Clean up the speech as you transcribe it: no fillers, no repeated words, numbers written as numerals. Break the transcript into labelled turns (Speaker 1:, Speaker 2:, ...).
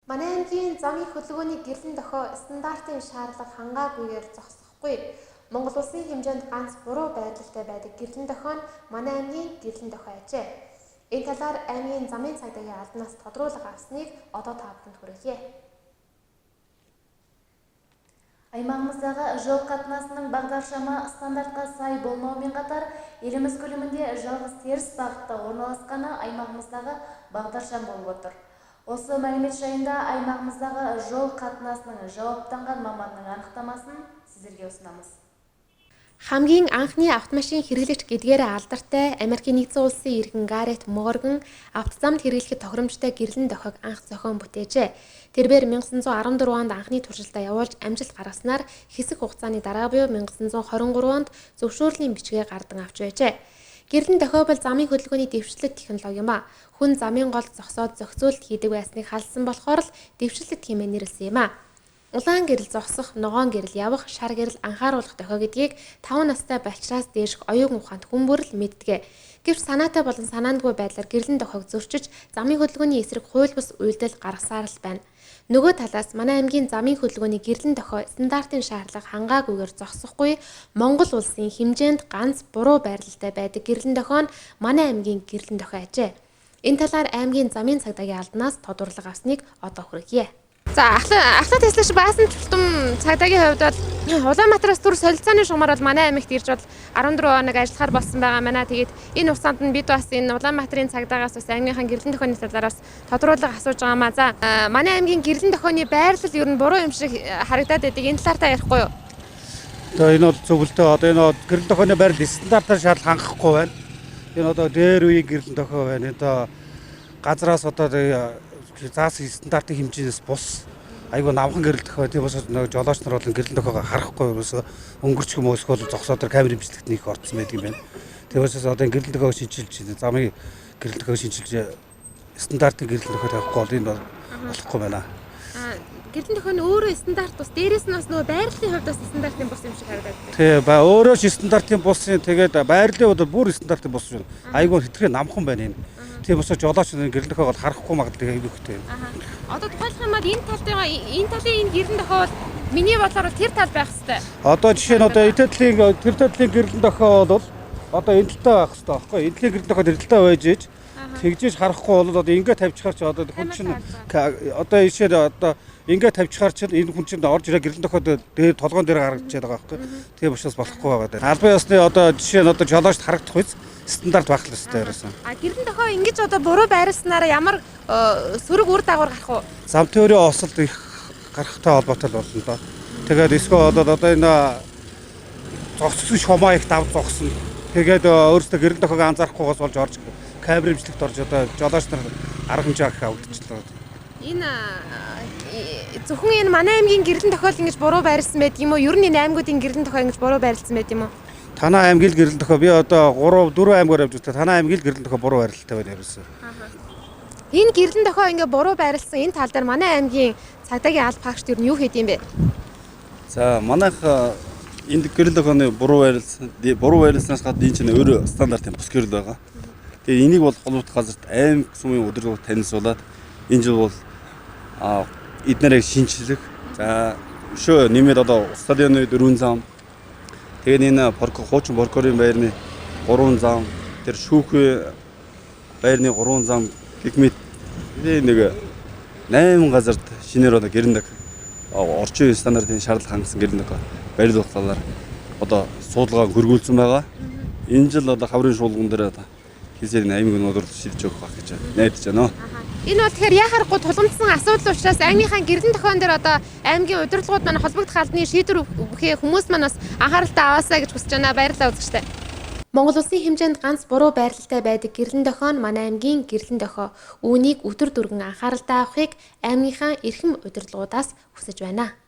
Speaker 1: Манай аймгийн замын хөдөлгөөний гэрлэн дохио стандартын шаардлага хангаагүйгээр зогсохгүй. Монгол улсын хэмжээнд ганц буруу байрлалтай байдаг гэрлэн дохио нь манай аймгийн гэрлэн дохио ажээ. Энэ талаар аймгийн замын цагдаагийн албанаас тодруулга авсныг одоо та бүхэнд хүргье.
Speaker 2: Аймағымыздағы жол қатынасының бағдаршамы стандартқа сай болмаумен қатар, еліміз көлемінде жалғыз теріс бағытта орналасқаны аймағымыздағы бағдаршам болып отыр. Осы мәлімет жайында аймағымыздағы жол қатынасының жауаптанған маманның анықтамасын сіздерге ұсынамыз.
Speaker 1: Хамгийн анхны автомашин хэрэглэгч гэдгээрээ алдартай Америкийн нэгдсэн улсын иргэн Гаррет Морган автозамд хэрэглэхэд тохиромжтой гэрлэн дохиог анх зохион бүтээжээ. Тэрбээр 1914 онд анхны туршилтаа явуулж амжилт гаргаснаар хэсэг хугацааны дараа буюу 1923 онд зөвшөөрлийн бичгээ гардан авч байжээ. Гэрлэн дохио бол замын хөдөлгөөний дэвшлэлт технологи юм а. Хүн замын голд зогсоод зохицуулалт хийдэг байсныг халсан болохоор л дэвшлэлт хэмээн нэрлэсэн юм а. Улаан гэрэл зогсох, ногоон гэрэл явах, шар гэрэл анхааруулах дохио гэдгийг 5 настай балчраас дээшх оюун ухаанд хүн бүр л мэддэг. Гэвч санаатай болон санаандгүй байдлаар гэрлэн дохиог зөрчиж, замын хөдөлгөөний эсрэг хууль бус үйлдэл гаргасаар л байна. Нөгөө талаас манай аймгийн замын хөдөлгөөний гэрлэн дохио стандартын шаардлага хангаагүйгээр зогсохгүй, Монгол улсын хэмжээнд ганц буруу байрлалтай байдаг гэрлэн дохио нь манай аймгийн гэрлэн дохио ажээ. Энэ талаар аймгийн замын цагдаагийн албанаас тодруулга авсныг одоо хүргье. За ахлах теслэгч Баасан Чултум цагдаагийн хувьд бол Улаанбаатараас түр солилцооны шугамар бол манай аймагт ирж бол 14 хоног ажиллахаар болсон байгаа маа. Тэгээд энэ хугацаанд нь бид бас энэ Улаанбаатарын цагдаагаас бас аймгийнхаа гэрлэн дохионы талаар бас тодруулга асууж байгаа маа. За манай аймгийн гэрлэн дохионы байрлал ер нь буруу юм шиг харагдаад байдаг. Энэ талаар та ярихгүй юу?
Speaker 3: Одоо энэ бол зөвлөлтөө одоо энэ гэрлэн дохионы байрлал стандартаар шаардлага хангахгүй байна. Энэ одоо дээр үеийн гэрлэн дохио байна. Одоо газраас одоо заасан стандартын хэмжээнээс бус айгүй намхан гэрэл дохио. Тийм бас нэг жолооч нар болон гэрлэн дохиогоо харахгүй ерөөсөө өнгөрчих юм уу эсвэл зогсоод тэр камерын бичлэгт нэг орцсон байдаг юм байна. Тийм учраас одоо энэ гэрлэн дохиог шинчилж замын гэрлэн дохиог шинчилж стандартын гэрлэн дохио тавихгүй бол энэ болохгүй байна.
Speaker 1: Гэрлэн дохио нь өөрөө стандарт бус, дээрээс нь бас нөгөө байрлалын хувьд бас стандартын бус юм шиг харагдаад байна.
Speaker 3: Тий, өөрөө ч стандартын бус юм. Тэгээд байрлалын хувьд бүр стандартын бус юм. Айгүй хэтэрхий намхан байна энэ. Тийм бас жолооч гэрлэн дохиог бол харахгүй магадлал айгүй ихтэй юм.
Speaker 1: Одоо тухайлах юм бол энэ талын энэ талын энэ гэрлэн дохио бол миний бодлоор бол тэр тал байх хэвээр.
Speaker 3: Одоо жишээ нь одоо энэ талын тэр талын гэрлэн дохио бол одоо энэ талтай байх хэвээр байхгүй. Энэ талын гэрлэн дохио тэр талтай байж ээж тэгжээж харахгүй бол одоо ингэ тавьчихаар чи одоо хүн чинь одоо ийшээ одоо ингэ тавьчихаар чинь энэ хүн чинь орж ирээ гэрлэн дохио дээр толгоон дээр гаргаж байгаа байхгүй. Тийм учраас болохгүй байгаа даа. Албан ёсны одоо жишээ нь одоо жолоочд харагдах үз стандарт байх л ёстой ерөөсөн.
Speaker 1: А гэрлэн дохио ингэж одоо буруу байрласнараа ямар сөрөг үр дагавар гарах вэ?
Speaker 3: Зам тойрын осолд их гарахтай холбоотой л болно доо. Тэгээд эсвэл одоо энэ зогссон шумаа их дав зогсно. Тэгээд өөрөөсөө гэрлэн дохиог анзаарахгүйгээс болж орж камерын бичлэгт орж одоо жолооч нар арга хэмжээ авах авдчихлаа.
Speaker 1: Энэ зөвхөн энэ манай аймгийн гэрлэн дохиол ингэж буруу байрлсан байдаг юм уу? Ер нь энэ аймагуудын гэрлэн дохио ингэж буруу байрлсан байдаг юм уу?
Speaker 3: Танай аймгийн гэрлэн дохио би одоо 3 4 аймгаар явж үзтээ. Танай аймгийн гэрлэн дохио буруу байрлалтай байна ерөөсөө.
Speaker 1: Энэ гэрлэн дохио ингээ буруу байрлсан энэ тал дээр манай аймгийн цагдаагийн алба хаагчд ер нь юу хийд юм бэ?
Speaker 4: За манайх энд гэрлэн дохионы буруу байрлсан буруу байрласнаас гадна энэ чинь өөрөө стандартын бус гэрэл байгаа. Тэгээ энийг бол холбогдох газарт аймаг сумын удирдлага танилцуулаад энэ жил бол эднэрийг шинчлэх. За өшөө нэмээд одоо стадионы 4 зам. Тэгээд энэ хуучин прокурорын байрны 3 зам, тэр шүүхийн байрны 3 зам гэх мэт нэг 8 газарт шинээр одоо гэрэн дох орчин үеийн стандартын шаардлага хангасан гэрэн дох барилгах талаар одоо судалгаа хөргүүлсэн байгаа. Энэ жил одоо хаврын шуулган дээр одоо хэлсээр аймгийн удирдлага шийдэж өгөх байх гэж найдаж байна.
Speaker 1: Энэ бол тэгэхээр яхаарахгүй тулгамдсан асуудал учраас аймгийнхаа гэрлэн дохион дээр одоо аймгийн удирдлагууд маань холбогдох албаны шийдвэр өгөхээ хүмүүс маань бас анхааралтай аваасаа гэж хүсэж байна. Баярлалаа үзэгчдээ. Монгол улсын хэмжээнд ганц буруу байрлалтай байдаг гэрлэн дохио нь манай аймгийн гэрлэн дохио. Үүнийг өдөр дүргэн анхааралтай авахыг аймгийнхаа эрхэм удирдлагуудаас хүсэж байна.